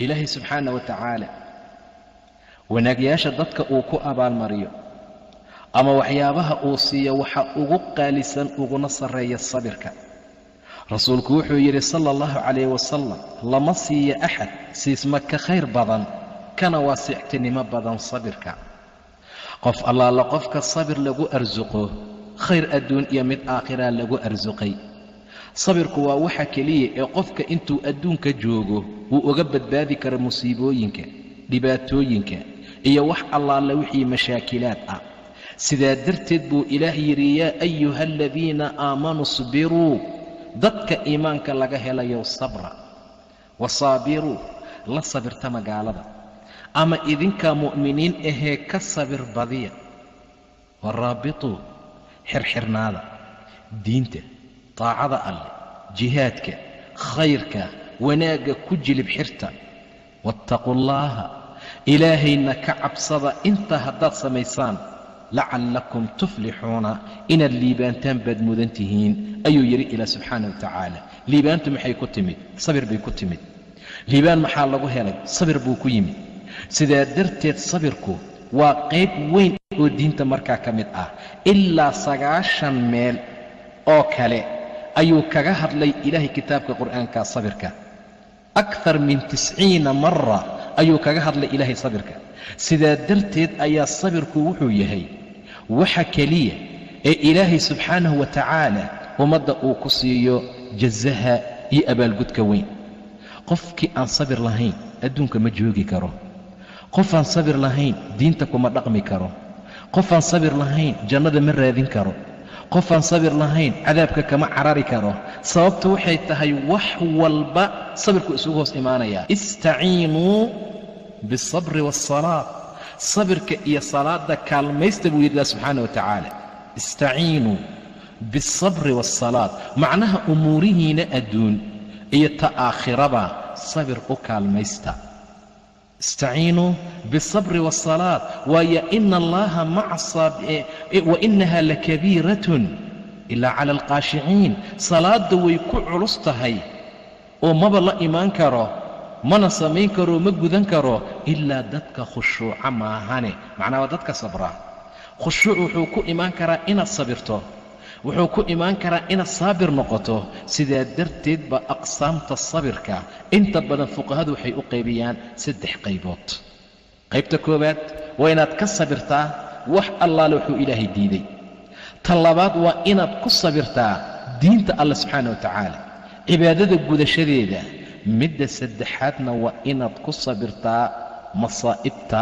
Ilaahay subxaana wa tacaala wanaagyaasha dadka uu ku abaalmariyo ama waxyaabaha uu siiyo waxa ugu qaalisan uguna sarreeya sabirka. Rasuulku wuxuu yidhi sala allahu calayh wasalam, lama siiyo axad siisma ka khayr badan kana waasictinimo badan sabirka. Qof allaala qofka sabir lagu arsuqo, khayr adduun iyo mid aakhiraa lagu arsuqay. Sabirku waa waxa keliya ee qofka intuu adduunka joogo uu uga badbaadi karo musiibooyinka, dhibaatooyinka iyo wax allaala wixii mashaakilaad ah. Sidaa darteed buu Ilaah yidhi, yaa ayuha aladiina aamanuu sbiruu, dadka iimaanka laga helayow sabra, wasaabiruu, la sabirta magaalada ama idinkaa mu'miniin ahee ka sabir badiya, waraabituu, xirxirnaada diinta, taacada alleh, jihaadka, khayrka, wanaagga ku jilib xirta, waataquu allaaha, Ilaahayna ka cabsada. Intaa haddaad samaysaan, lacallakum tuflixuuna, inaad liibaantaan baad mudan tihiin, ayuu yidhi Ilaah subxaana wa tacaala. Liibaantu maxay ku timid? Sabir bay ku timid. Liibaan maxaa lagu helay? Sabir buu ku yimid. Sidaa darteed sabirku waa qayb weyn oo diinta markaa ka mid ah. Ilaa 90 meel oo kale ayuu kaga hadlay Ilaahay kitaabka Qur'aanka sabirka. Akthar min 90 mara ayuu kaga hadlay Ilaahay sabirka. Sidaa darteed ayaa sabirku wuxuu yahay waxa keliya ee Ilaahay subxaanahu wa tacaala ummadda uu ku siiyo jazaha iyo abaalgudka weyn. Qofkii aan sabir lahayn adduunka ma joogi karo. Qofaan sabir lahayn diinta kuma dhaqmi karo. Qofaan sabir lahayn jannada ma raadin karo. Qofaan sabir lahayn cadaabka kama carari karo. Sababtu waxay tahay wax walba sabirku isugu hoos imaanayaa. Istaciinuu bialsabri waasalaat, sabirka iyo salaadda kaalmaysta, buu yidhi Ilah subxaana wa tacaala. Istaciinuu bialsabri waasalaat, macnaha umuurihiina adduun iyo ta aakhiraba sabir u kaalmaysta. Istaciinuu bialsabri waasalaat, waayo ina allaha maca wa inaha lakabiiratun ilaa cala alqaashiciin. Salaadda way ku culus tahay oo maba la imaan karo, mana samayn karo, ma gudan karo ilaa dadka khushuuca maahane. Macnaa waa dadka sabraa. Khushuuc wuxuu ku imaan karaa inaad sabirto, wuxuu ku imaan karaa inaad saabir noqoto. Sidaa darteed ba aqsaamta sabirka inta badan fuqahadu waxay u qaybiyaan saddex qaybood. Qaybta koowaad waa inaad ka sabirtaa wax allaale wuxuu Ilaahay diiday. Ta labaad waa inaad ku sabirtaa diinta Alle subxaana wa tacaala, cibaadada gudashadeeda. Midda saddexaadna waa inaad ku sabirtaa masaa'ibta,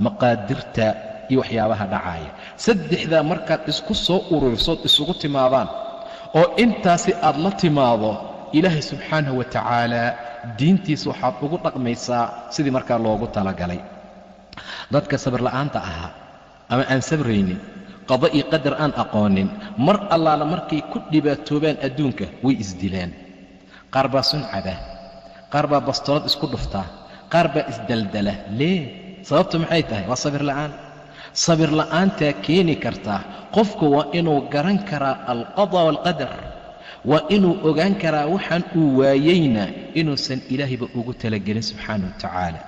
maqaadirta iyo waxyaabaha dhacaaya. Saddexdaa markaad isku soo urursood isugu timaadaan oo intaasi aad la timaado, Ilaahay subxaanahu wa tacaala diintiisa waxaad ugu dhaqmaysaa sidii markaa loogu talagalay. Dadka sabir la'aanta ahaa ama aan sabraynin, qado iyo qadar aan aqoonin, mar allaala markay ku dhibaatoobaan adduunka way isdilaan. Qaar baa suncada, qaar baa bastoolad isku dhuftaa, qaar baa isdaldala. Lee? Sababtu maxay tahay? Waa sabir la'aan. Sabir la'aantaa keeni kartaa. Qofku waa inuu garan karaa alqada waalqadar, waa inuu ogaan karaa waxaan uu waayeyna inuusan Ilaahayba ugu talagelin subxaana wa tacaala,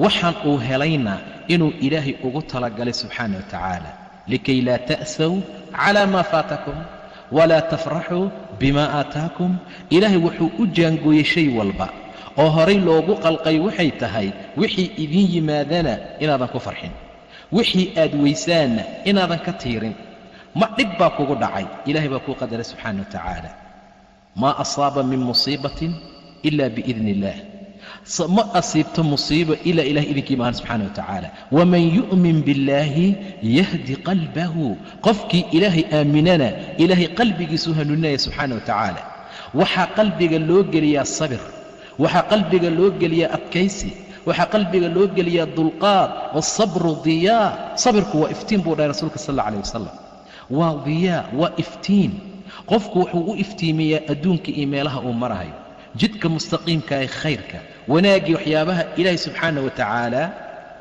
waxaan uu helayna inuu Ilaahay ugu talagalay subxaana wa tacaala. Likay laa ta'saw calaa maa faatakum walaa tafraxuu bimaa aataakum. Ilaahay wuxuu u jaangooyey shay walba oo horay loogu qalqay. Waxay tahay wixii idiin yimaadana inaadan ku farxin, wixii aad weysaanna inaadan ka tiirin. Ma dhib baa kugu dhacay? Ilahay baa kuu qadaray subxaana wa tacaala. Maa asaaba min musiibatin ila biidni illaah. Ma asiibto musiibo ilaa Ilahay idinkii maahan subxana wa tacaala. Waman yu'min billaahi yahdi qalbahu. Qofkii Ilaahay aaminana Ilaahay qalbigiisuu hanuuninaya subxaana wa tacaala. Waxaa qalbiga loo geliyaa sabir, waxaa qalbiga loo geliyaa adkaysi, waxaa qalbiga loo geliyaa dulqaad. Waasabru diyaa, sabirku waa iftiin, buu dhahay rasuulka sal alla alayh wasalam. Waa diyaa, waa iftiin. Qofku wuxuu u iftiimiyaa adduunka iyo meelaha uu marahayo, jidka mustaqiimka ee khayrka, wanaaggii, waxyaabaha Ilaahay subxaana wa tacaala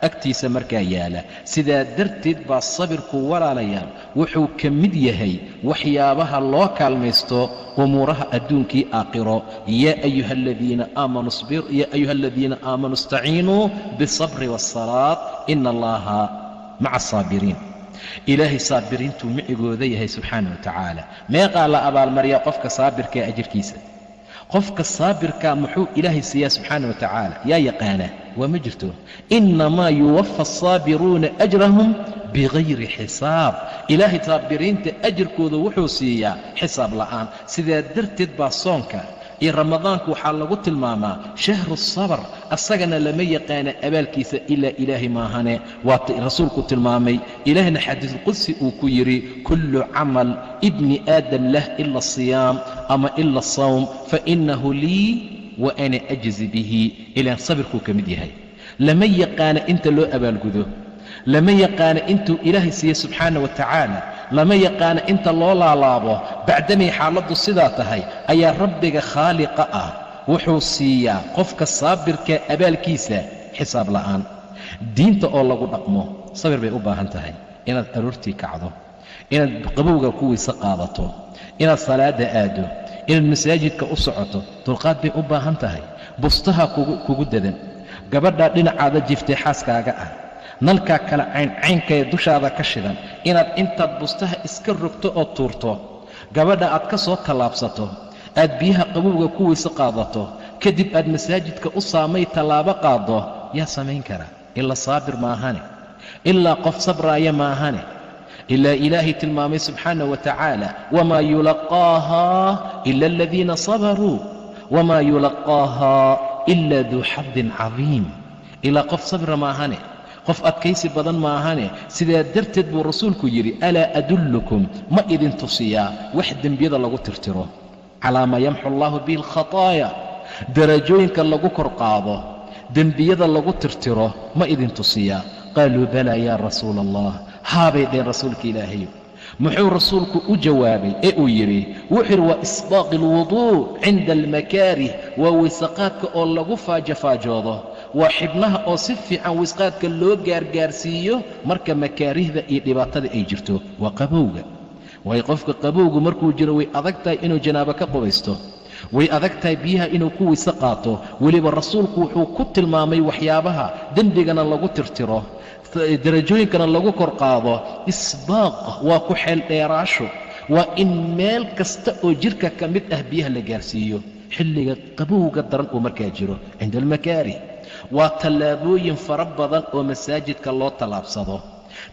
Agtiisa markaa yaala. Sidaa darteed baa sabirku, walaalayaal, wuxuu ka mid yahay waxyaabaha loo kaalmaysto umuuraha adduunkii aakhiro. Yaa ayuha aladiina aamanuu sbir, yaa ayuha aladiina aamanuu istaciinuu bisabri waasalaat, ina Allaha maca asaabiriin. Ilaahay saabiriintuu micigooda yahay subxaana wa tacaala. Meeqaa la abaalmariyaa qofka saabirkaa ajirkiisa? Qofka saabirkaa muxuu Ilaahay siiyaa subxaana wa tacaala? Yaa yaqaana? Waa ma jirto. Innamaa yuwafa asaabiruuna ajrahum bigayri xisaab. Ilaahay saabiriinta ajirkooda wuxuu siiyaa xisaab la'aan. Sidaa darteed baa soonka iyo Ramadaanku waxaa lagu tilmaamaa shahru sabr. Asagana lama yaqaana abaalkiisa ilaa Ilaahay maahane. Waata rasuulku tilmaamay, Ilaahna xadiisulqudsi uu ku yidhi: kullu camal ibni aadam lah ila asiyaam ama ila asawm, fainahu lii wa ana ajzi bihi. Ilaan sabirkuu ka mid yahay. Lama yaqaana inta loo abaalgudo, lama yaqaana intuu Ilaahay siiye subxaana wa tacaala, lama yaqaana inta loo laalaabo. Bacdamay xaaladdu sidaa tahay ayaa Rabbiga khaaliqa ah wuxuu siiyaa qofka saabirka abaalkiisa xisaab la'aan. Diinta oo lagu dhaqmo sabir bay u baahan tahay. Inaad aroortii kacdo, inaad qabowga ku weyse qaadato, inaad salaadda aaddo, inaad masaajidka u socoto, dulqaad bay u baahan tahay. Bustaha kugu dadan, gabadhaa dhinacaada jiftay xaaskaaga ah, nalkaa kala cayncaynkaee dushaada ka shidan, inaad intaad bustaha iska rogto oo tuurto, gabadha aad ka soo tallaabsato, aad biyaha qabowga ku weyse qaadato, kadib aad masaajidka u saamay tallaabo qaaddo, yaa samayn kara? Ilaa saabir maahane, ilaa qof sabraaya maahane. Ilaa Ilaahay tilmaamay subxaana wa tacaala: wamaa yulaqaahaa ila aladiina sabaruu, wamaa yulaqaahaa ila duu xadin cadiim. Ilaa qof sabra maahane, qof adkaysi badan maahane. Sidaa darteed buu rasuulku yidhi: alaa adullukum, ma idin tusiyaa wax dembiyada lagu tirtiro, calaa maa yamxu allahu bihi alkhataaya, darajooyinka lagu kor qaado, dembiyada lagu tirtiro, ma idin tusiyaa? Qaaluu: balaa yaa rasuula Allah. Haabay dheen, rasuulka Ilaahayo. Muxuu rasuulku u jawaabay ee uu yidhi? Wuxuu yidhi: waa isbaaqi alwuduu cinda almakaarih, waa waysaqaadka oo lagu faajofaajoodo, waa xibnaha oo si fiican waysqaadka loo gaargaarsiiyo marka makaarihda iyo dhibaatada ay jirto. Waa qabowga, waayo qofka qabowgu markuu jiro way adag tahay inuu janaabo ka qubaysto, way adag tahay biyaha inuu ku weyse qaato. Weliba rasuulku wuxuu ku tilmaamay waxyaabaha dembigana lagu tirtiro, darajooyinkana lagu kor qaado, isbaaq waa ku xeel dheeraasho, waa in meel kasta oo jidhka ka mid ah biyaha la gaarsiiyo xilliga qabowga daran uu markaa jiro, cinda almakaarih. Waa tallaabooyin fara badan oo masaajidka loo tallaabsado.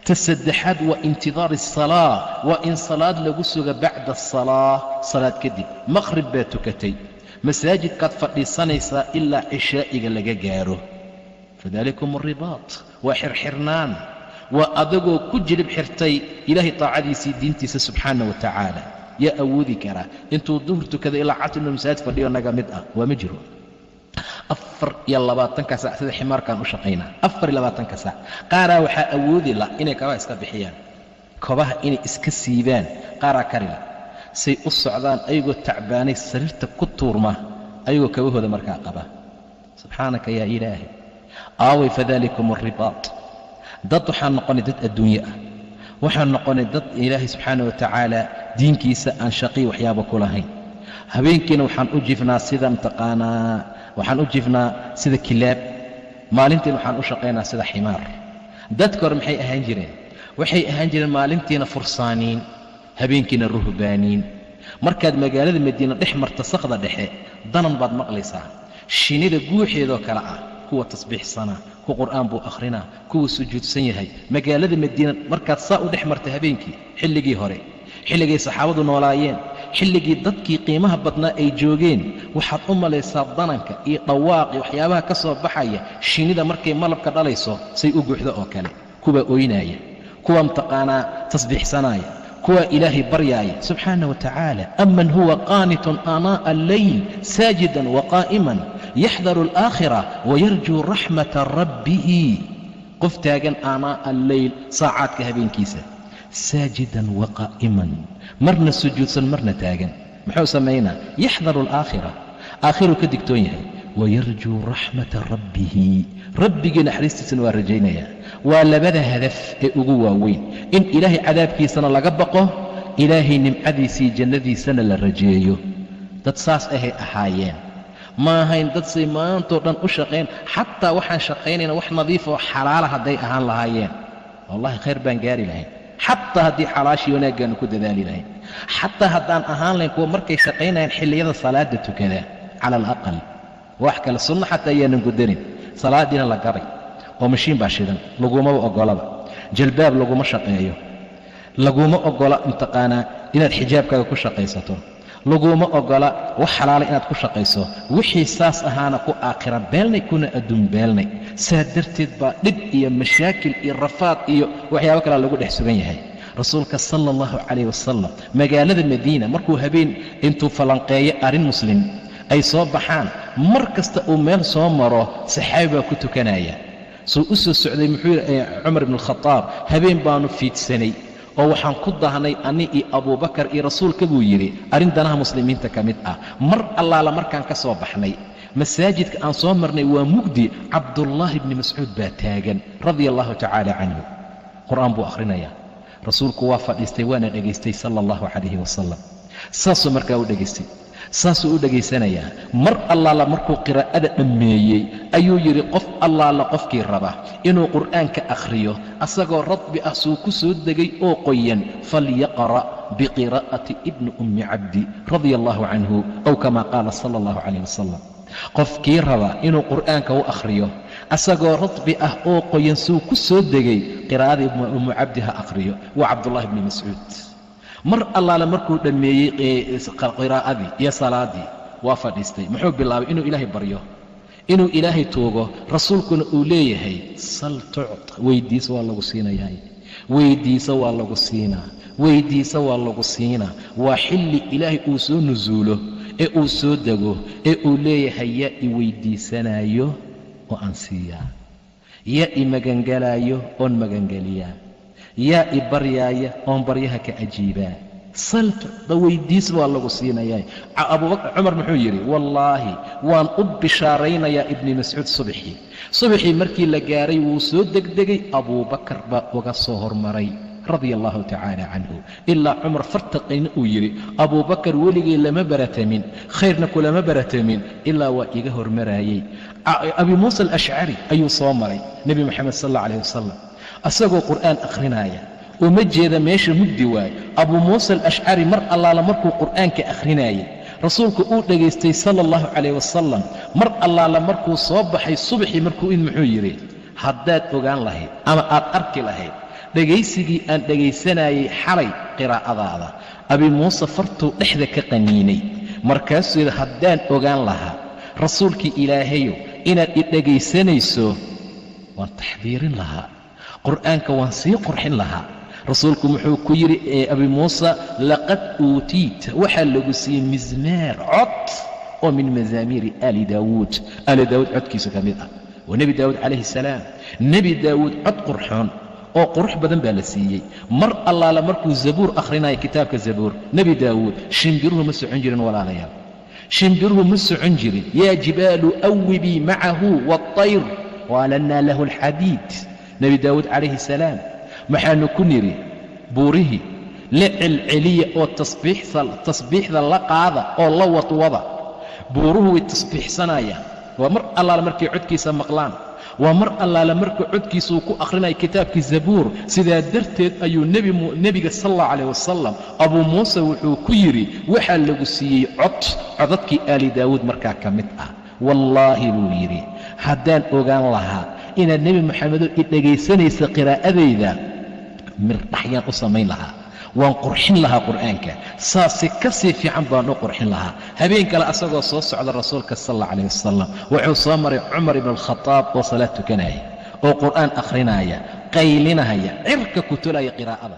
Ta saddexaad waa intidaar asalaa, waa in salaad lagu suga bacda asalaa, salaad kadib. Maqhrib baa tukatay, masaajidkaad fadhiisanaysaa ilaa cishaa'iga laga gaaro. Fadalikum aribaat, waa xirxirnaan, waa adagoo ku jilib xirtay Ilaahay taacadiisii, diintiisa subxaana wa tacaala. Yaa awoodi karaa intuu duhur tukada ilaa casr inuu masaajid fadhiyo naga mid ah? Waa ma jiro. 24-ka saac sida ximaarkaan u shaqaynaa, 24-ka saac. Qaaraa waxaa awoodi la inay kabaha iska bixiyaan, kobaha inay iska siibaan qaaraa karila. Say u socdaan ayagoo tacbaanay sariirta ku tuurma ayagoo kabahooda markaa qaba. Subxaanaka yaa Ilaahay, aaway fadalikum aribaat. Dad waxaan noqonay dad adduunye ah, waxaan noqonay dad Ilaahay subxaana wa tacaala diinkiisa aan shaqiy waxyaaba ku lahayn. Habeenkiina waxaan u jifnaa sida mataqaanaa, waxaan u jifnaa sida kilaab, maalintiina waxaan u shaqaynaa sida ximaar. Dadka hore maxay ahaan jireen? Waxay ahaan jireen maalintiina fursaaniin, habeenkiina ruhbaaniin. Markaad magaalada Madiina dhex marta sakda dhexe, danan baad maqlaysaa, shinida guuxeedoo kale ah, kuwa tasbiixsanaa, ku qur'aan buu akhrinaa, kuwa sujuudsan yahay. Magaalada Madiina markaad saa u dhex marta habeenkii, xilligii hore, xilligay saxaabadu noolaayeen, xilligii dadkii qiimaha badnaa ay joogeen, waxaad u malaysaa dananka iyo dhawaaqi waxyaabaha ka soo baxaya shinida markay malabka dhalayso say u guuxdo oo kale. Kuwaa oynaaya, kuwa mtaqaanaa tasbiixsanaaya, kuwa Ilaahay baryaaya subxaana wa tacaala. Aman huwa qaanitun aanaa'a alleyl saajidan waqaa'iman yaxdaru alaakhira wayarjuu raxmata rabbihi. Qof taagan aanaa'a alleyl, saacaadka habeenkiisa, saajidan waqaa'iman, marna sujuudsan marna taagan, muxuu samaynaa? Yaxdaru alaakhira, aakhiruu ka digtoon yahay. Wayarjuu raxmata rabbihi, rabbigii naxariistiisana waa rajaynayaa. Waa labada hadaf ee ugu waaweyn, in ilaahay cadaabkiisana laga baqo, ilaahay nimcadiisii jannadiisana la rajeeyo. Dad saas ahay ahaayeen, ma ahayn dad say maantoo dhan u shaqayn. Xataa waxaan shaqaynayna wax nadiif oo xalaala hadday ahaan lahaayeen, wallahi khayr baan gaari lahayn. Xataa haddii xalaashii wanaaggaanu ku dadaali lahayn, xataa haddaan ahaan lahayn kuwa markay shaqaynayaan xilliyada salaada tukada, cala alaqal wax kale sunno xataa ayaanan gudanin, salaadiina la gabay oo mashiin baa shidan, lagumaba oggolaba, jalbaab laguma shaqeeyo, laguma oggola mataqaanaa inaad xijaabkaaga ku shaqaysato, laguma oggola wax xalaala inaad ku shaqayso. Wixii saas ahaana ku aakhira beelnay kuna adduun beelnay. Saa darteed baa dhib iyo mashaakil iyo rafaad iyo waxyaabo kalea lagu dhex sugan yahay. Rasuulka sala allahu calayh wasalam magaalada Madiina markuu habeen intuu falanqeeyo arrin muslim ay soo baxaan, mar kasta uu meel soo maro saxaabi baa ku tukanaya. Suu u soo socday muxuu yidhi Cumar ibnu alkhataab, habeen baanu fiidsanay oo waxaan ku dahnay ani iyo Abuubakar iyo rasuulka buu yidhi arrin danaha muslimiinta ka mid ah. Mar allaala markaan ka soo baxnay masaajidka aan soo marnay waa mugdi, Cabdullaahi bni Mascuud baa taagan radia allahu tacaala canhu, qur'aan buu akhrinayaa. Rasuulku waa fadhiistay waana dhegaystay sala allahu calayhi wasalam. Saasuu markaa u dhegaystay, saasuu u dhegaysanayaa. Mar allaala markuu qiraa'ada dhammeeyey ayuu yidhi, qof allaala qofkii raba inuu qur'aanka akhriyo asagoo radbi ah suu ku soo degay oo qoyan, falyaqra' biqiraa'ati ibni ummi cabdi radia allahu canhu, ow kamaa qaala sala allahu calayh wasalam. Qofkii raba inuu qur'aanka u akhriyo asagoo radbi ah oo qoyan suu ku soo degay, qiraa'ada ibnu ummu cabdi ha akhriyo. Waa Cabdullahi bni Mascuud. Mar allaale markuu dhammeeyey qiraa'adii iyo salaaddii waa fadhiistay. Muxuu bilaabay? Inuu ilaahay baryo, inuu ilaahay tuugo. Rasuulkuna uu leeyahay, sal tucd, weydiisa waa lagu siinayaa, weydiisa waa lagu siinaa, weydiisa waa lagu siinaa. Waa xilli ilaahay uu soo nusuulo ee uu soo dego ee uu leeyahay, yaa i weydiisanaayo oo aan siiyaa, yaa i magangelaayo oon magangeliyaa, yaa i baryaaya oon baryaha ka ajiibaa. Saltucda, weydiis waa lagu siinayaa. Abubakar Cumar muxuu yidhi, wallaahi waan u bishaaraynayaa ibni Mascuud. Subaxii markii la gaaray wuu soo degdegay, Abuubakar baa uga soo hormaray radia allahu tacaala canhu. Ilaa Cumar fartaqayna uu yidhi, Abuubakar weligay lama baratamin, khayrna kulama baratamin, ilaa waa iga hormaraayey. Abi Muusa alashcari ayuu soo maray Nebi Moxamed sal alla calayh wasalam asagoo qur'aan akhrinaya, uma jeeda meesha mugdi waaye. Abuu Muusa alashcari mar allaala markuu qur'aanka akhrinayay rasuulku uu dhegaystay sala allahu calayh wasalam. Mar allaala markuu soo baxay subaxii markuu in muxuu yidhi, haddaad ogaan lahayd ama aad arki lahayd dhegaysigii aan dhegaysanayay xalay qiraa'adaada. Abi Muuse fartuu dhexda ka qaniinay, markaasuu yidhi, haddaan ogaan lahaa rasuulkii ilaahayow inaad i dhegaysanayso waan taxdiirin lahaa, qur'aanka waan sii qurxin lahaa. Rasuulku muxuu ku yidhi abi Muusa, laqad uutiita, waxaa lagu siiyey mismaar, cod oo min mazaamiiri aali Daawuud, aali Daawuud codkiisa ka mid ah. Waa Nebi Daawuud calayhi salaam. Nebi Daawuud cod qurxoon oo qurux badan baa la siiyey. Mar allaala markuu zabuur akhrinayo, kitaabka zabuur Nebi Daawuud, shimbiruhu ma socon jirin walaalayaal, shimbiruhu ma socon jirin. Yaa jibaalu awibii macahu waatayr waalanaa lahu alxadiid. Nebi Daawuud calayhi salaam maxaanu ku nidhi, buurihii la celceliya oo tasbiixda la qaada oo la wadwada. Buuruhu way tasbiixsanayaan. Waa mar allaala markay codkiisa maqlaan, waa mar allaala markuu codkiisuu ku akhrinayo kitaabkii zabuur. Sidaa darteed ayuu nebiga sal allahu calayh wasalam Abuu Muuse wuxuu ku yidhi, waxaa lagu siiyey cod codadkii aali Daawuud markaa ka mid ah. Wallaahi buu yidhi, haddaan ogaan lahaa inaad Nebi Moxamedow i dhegaysanaysa qiraa'adayda, mirdhaxyaan u samayn lahaa, waan qurxin lahaa qur'aanka, saasi ka sii fiican baan u qurxin lahaa. Habeen kale asagoo soo socda rasuulka sal alla calayh wasalam wuxuu soo maray Cumar ibn alkhataab oo salaad tukanaya oo qur'aan akhrinaya, qaylinahaya, cirka ku tolaya qiraa'ada.